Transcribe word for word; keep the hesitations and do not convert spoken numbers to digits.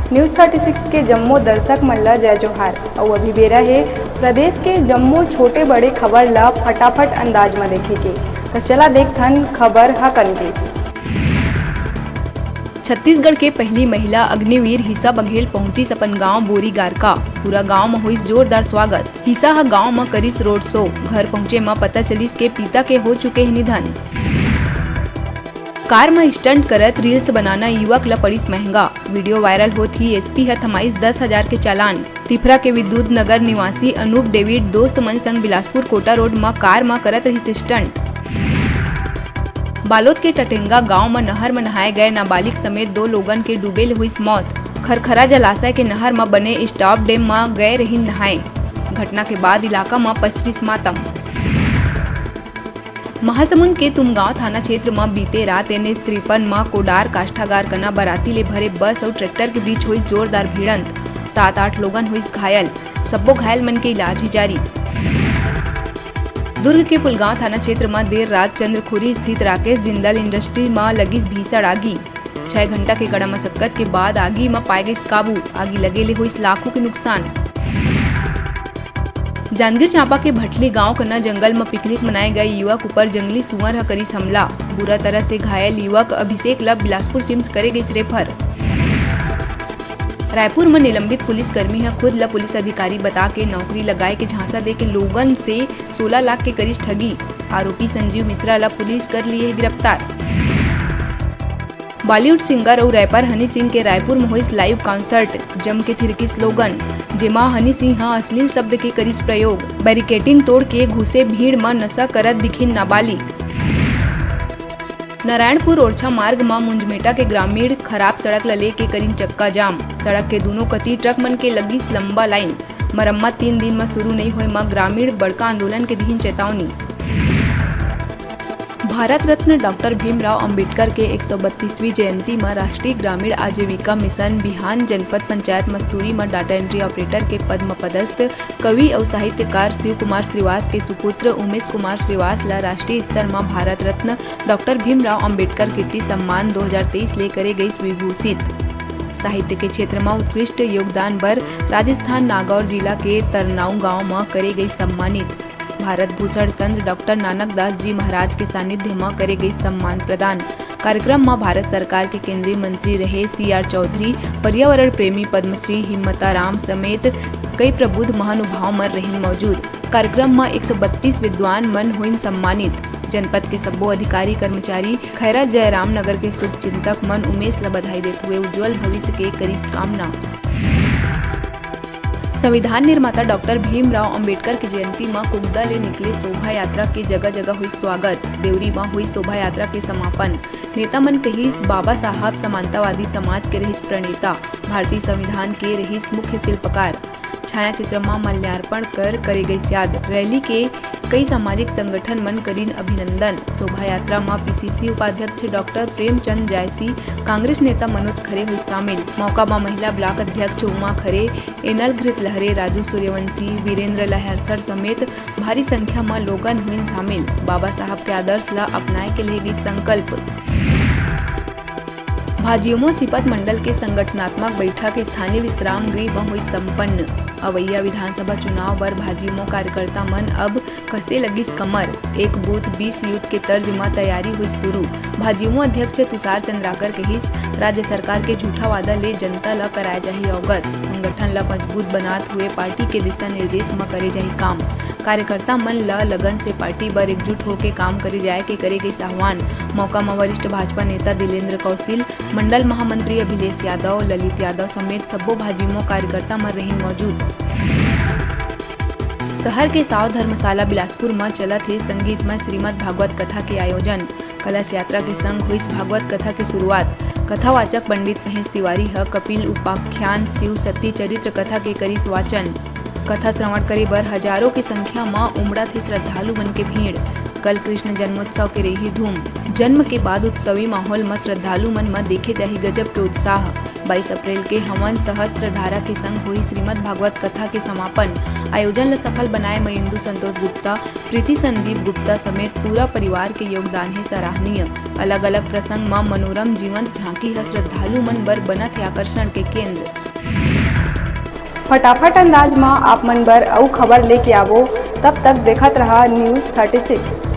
News thirty six के जम्मो दर्शक मन ल जय जोहार। अउ अभी बेरा हे प्रदेश के जम्मो छोटे बड़े खबर ल फटाफट अंदाज म देखे के। त चला देखथन खबर ह कन के। छत्तीसगढ़ के पहली महिला अग्निवीर हिसा बघेल पहुंचिस अपन गांव बोरीगारका। पूरा गांव म होइस जोरदार स्वागत। हिसा ह गांव म करिस रोड शो। घर पहुंचे म पता चलिस के पिता के हो चुके हे निधन। कार म स्टंट करत रील्स बनाना युवक ल पड़िस महंगा। वीडियो वायरल होत ही एसपी ह थमाइस दस हजार के चालान। तिफरा के विद्युत नगर निवासी अनूप डेविड दोस्त मन संग बिलासपुर कोटा रोड म कार म करत रहिस स्टंट। बालोद के टटेंगा गांव म नहर म नहाए गए नाबालिग समेत दो लोगन के डूबे ले होइस मौत। खरखरा जलाशय के नहर म बने स्टॉप डैम म गए रहिन नहाए। घटना के बाद इलाका म पसरिस मातम। महासमुंद के तुमगांव थाना क्षेत्र म बीते रात एनएच तिरपन म कोडार काष्ठागार कना बराती ले भरे बस अउ ट्रैक्टर के बीच होइस जोरदार भिड़ंत। सात आठ लोगन होइस घायल। सब्बो घायल मन के इलाज ही जारी। दुर्ग के पुलगांव थाना क्षेत्र म देर रात चंद्रखुरी स्थित राकेश जिंदल इंडस्ट्री म लगिस भीषण आगी। छह घंटा के कड़ा मशक्कत के बाद आगी म पाए गइस काबू। आगी लगे ले होइस लाखों के नुकसान। जांजगीर चांपा के भटली गांव कना जंगल म पिकनिक मनाए गए युवक ऊपर जंगली सुअर ह करिस हमला। बुरा तरह से घायल युवक अभिषेक ल बिलासपुर सिम्स करे गइस रेफर। रायपुर म निलंबित पुलिसकर्मी ह खुद ल पुलिस अधिकारी बता के नौकरी लगाए के झांसा दे के लोगन से सोलह लाख के करिस ठगी। आरोपी संजीव मिश्रा ल पुलिस कर लिए हे गिरफ्तार। बॉलीवुड सिंगर अउ रैपर हनी सिंह के रायपुर म होइस लाइव कॉन्सर्ट, जम के थिरकिस लोगन, जेमा हनी सिंह ह अश्लील शब्द के करिस प्रयोग। बैरिकेडिंग तोड़ के घुसे भीड़ म नशा करत दिखिन नाबालिग। नारायणपुर ओरछा मार्ग म मुंजमेटा के ग्रामीण खराब सड़क ल लेके करिन चक्का जाम। सड़क के दूनों कती ट्रक मन के लगिस लंबा लाइन। मरम्मत तीन दिन म शुरू नइ होए म ग्रामीण बड़का आंदोलन के दिहिन चेतावनी। भारत रत्न डॉक्टर भीमराव अंबेडकर के एक सौ बत्तीसवीं जयंती म राष्ट्रीय ग्रामीण आजीविका मिशन बिहान जनपद पंचायत मस्तूरी म डाटा एंट्री ऑपरेटर के पद म पदस्थ कवि अउ साहित्यकार शिव कुमार श्रीवास के सुपुत्र उमेश कुमार श्रीवास ल राष्ट्रीय स्तर म भारत रत्न डॉक्टर भीमराव अंबेडकर कीर्ति सम्मान दो हज़ार तेईस ले करे गइस विभूषित। साहित्य के क्षेत्र म उत्कृष्ट योगदान बर राजस्थान नागौर जिला के तरनाऊ गांव म करे गइस सम्मानित। भारत भूषण संत डॉक्टर नानक दास जी महाराज के सानिध्य म करे गइस सम्मान प्रदान। कार्यक्रम म भारत सरकार के केंद्रीय मंत्री रहे सीआर चौधरी, पर्यावरण प्रेमी पद्मश्री हिम्मता राम समेत कई प्रबुद्ध महानुभाव मन रहिन मौजूद। कार्यक्रम म एक सौ बत्तीस विद्वान मन होइन सम्मानित। जनपद के सब्बो अधिकारी कर्मचारी खैरा जयराम नगर के शुभ चिंतक मन उमेश ल बधाई देत हुए उज्जवल भविष्य के करिस कामना। संविधान निर्माता डॉक्टर भीमराव अंबेडकर के जयंती म कुगदा ले निकले शोभा यात्रा के जगह-जगह हुई स्वागत। देवरी म हुई शोभा यात्रा के समापन। नेता मन कहिस, बाबा साहब समानतावादी समाज के रहिस प्रणेता, भारतीय संविधान के रहिस मुख्य शिल्पकार। छाया चित्र म माल्यार्पण कर करे गइस याद। रैली के कई सामाजिक संगठन मन करिन अभिनंदन। शोभा यात्रा म पीसीसी उपाध्यक्ष डॉक्टर प्रेमचंद जायसी, कांग्रेस नेता मनोज खरे हुई शामिल। मौका म महिला ब्लॉक अध्यक्ष उमा खरे, एनल घृत लहरे, राजू सूर्यवंशी, वीरेंद्र लहरसर समेत भारी संख्या म लोगन हुइन शामिल। बाबा साहब के आदर्श ल अपनाए के ले गइस संकल्प। भाजियुमो सीपत मंडल के संगठनात्मक बैठक स्थानीय विश्राम गृह म होइस संपन्न। अवइया विधानसभा चुनाव बर भाजियुमो कार्यकर्ता मन अब कसे लगिस कमर। एक बूथ बीस यूथ के तर्ज म तैयारी होइस शुरू। भाजियुमो अध्यक्ष तुषार चंद्राकर कहिस, राज्य सरकार के झूठा वादा ले जनता ल कराए जाही अवगत। संगठन ल मजबूत बनात हुए पार्टी के दिशा निर्देश म करे जाही काम। कार्यकर्ता मन ल लगन से पार्टी बर एकजुट होके काम करे जाए के करे गइस आह्वान। मौका म वरिष्ठ भाजपा नेता दिलेंद्र कौशिल, मंडल महामंत्री अभिलेष यादव, ललित यादव समेत सब्बो भाजिमो कार्यकर्ता मन रहिन मौजूद। शहर के साव धर्मशाला बिलासपुर म चलत हे संगीतमय श्रीमद् भागवत कथा के आयोजन। कलश यात्रा के संग होइस भागवत कथा के शुरुआत। कथावाचक पंडित महेश तिवारी ह कपिल उपाख्यान शिव सती चरित्र कथा के करिस वाचन। कथा श्रवण करे बर हजारों के संख्या म उमड़त हे श्रद्धालु मन के भीड़। कल कृष्ण जन्मोत्सव के रही धूम। जन्म के बाद उत्सवी माहौल म श्रद्धालु मन म देखे जाही गजब के उत्साह। बाईस अप्रैल के हवन सहस्त्र धारा के संग होही श्रीमद् भागवत कथा के समापन। आयोजन ल सफल बनाए म इंदु संतोष गुप्ता, प्रीति संदीप गुप्ता समेत पूरा परिवार के योगदान हे सराहनीय। अलग-अलग प्रसंग म मनोरम जीवंत झांकी ह श्रद्धालु मन बर बनत हे आकर्षण के केंद्र। फटाफट अंदाज म आप मन बर अउ खबर लेके आवो, तब तक देखत रहा News thirty six।